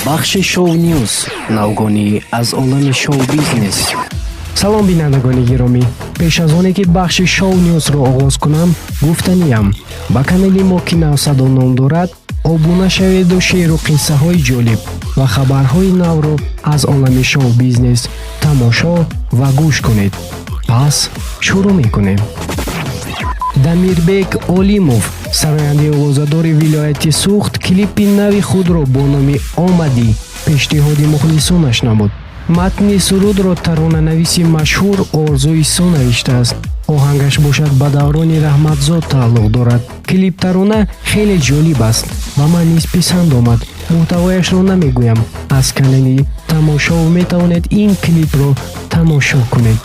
Бахши Шоу Ньюс, навгонӣ аз олами шоу-бизнес. Салом, бинандагони гиромӣ! Пеш аз оне ки бахши Шоу Ньюсро оғоз кунам, гуфтаниям: ба канали мо, ки Навсадо ном дорад, обуна шаведу шеъру қиссаҳои ҷолиб ва хабарҳои навро аз олами шоу-бизнес тамошо ва гӯш кунед. Пас шурӯъ мекунем. Дамирбек Олимов, сарояндаи овозадори вилояти Суғд, клипи нави худро бо номи «Омадӣ» пешниҳоди мухлисонаш намуд. Матни сурудро таронанависи машҳур Орзу Исо навиштааст, оҳангаш бошад, ба Даврони Раҳматзод тааллуқ дорад. Клип тарона хеле ҷолиб аст ва ман низ писанд омад. Муҳтавояшро намегӯям, аз канали Тамошо метавонед ин клипро тамошо кунед.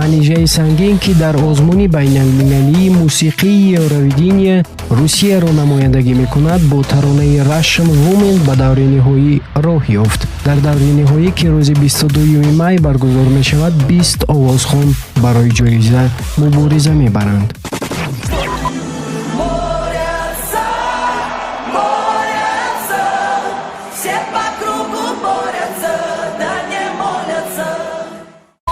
Манижаи Сангин, ки дар озмуни байналмилалии мусиқии Евровидения Русияро намояндагӣ мекунад, бо таронаи «Russian Woman» ба даври ниҳоӣ роҳ ёфт. Дар даври ниҳоӣ, ки рӯзи 22 май баргузор мешавад, 20 овозхон барои ҷоиза мубориза мебаранд. Борются, борются, все по кругу борются, да не молятся.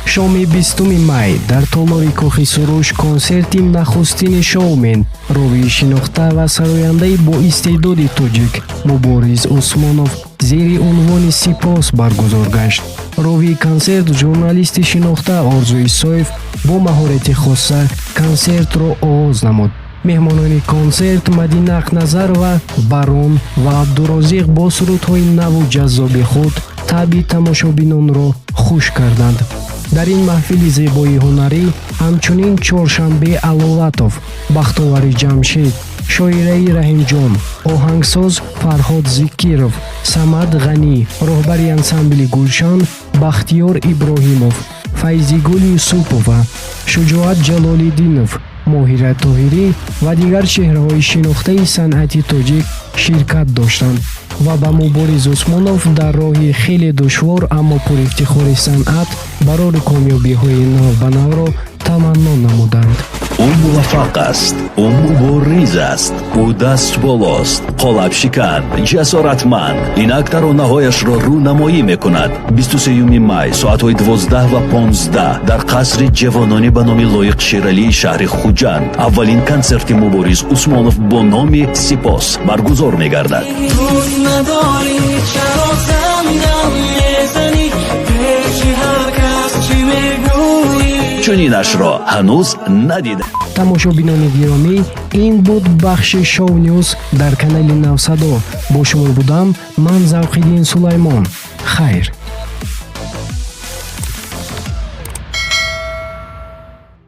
Шоми 20 май дар толори Кохи Суруш консерти нахустини шоумен, ровии шинохта ва сарояндаи боистеъдоди тоҷик Мубориз Усмонов зери унвони «Сипос» баргузор гашт. Ровии консерт, журналисти шинохта Орзу Исоев бо маҳорати хоса консертро оғоз намуд. Меҳмонони консерт Мадина Ақназарова, Барон ва Абдурозиқ бо сурудҳои наву ҷаззоби худ таъби тамошобинонро хуш карданд. Дар ин маҳфили зебои ҳунарӣ ҳамчунин Чоршанбе Аловатов, Бахтовари Ҷамшед, шоираи Раҳимҷон, оҳангсоз Фарҳод Зикиров, Самад Ғанӣ, роҳбари ансамбли «Гулшан» Бахтиёр Иброҳимов, Файзигул Юсупова, Шуҷоат Ҷалолиддинов, Моҳира Тоҳирӣ ва дигар чеҳраҳои шинохтаи санъати тоҷик ширкат доштанд ва ба Мубориз Усмонов дар роҳи хеле душвор, аммо пурифтихори санъат барори комёбиҳои навбанавро таманно намуданд. Ӯ муваффақ аст, ӯ мубориз аст, ӯ дастболост, қолабшикан, ҷасоратманд. Инак таронаҳояшро рӯнамоӣ мекунад. 23 май, соатҳои 12 ва 15 дар қасри ҷавонони ба номи Лоиқ Шералии шаҳри Хуҷанд аввалин консерти Мубориз Усмонов бо номи «Сипос» баргузор мегардад. Дӯст надорӣ, чаро зангам мезанӣ? Пеши ҳар кас чӣ мегӯӣ? Чунинашро ҳанӯз надида. Тамошобинони гиромӣ, ин буд бахши Шоу Ньюс дар канали Навсадо. Бо шумо будам ман, Завқиддин Сулаймон. Хайр.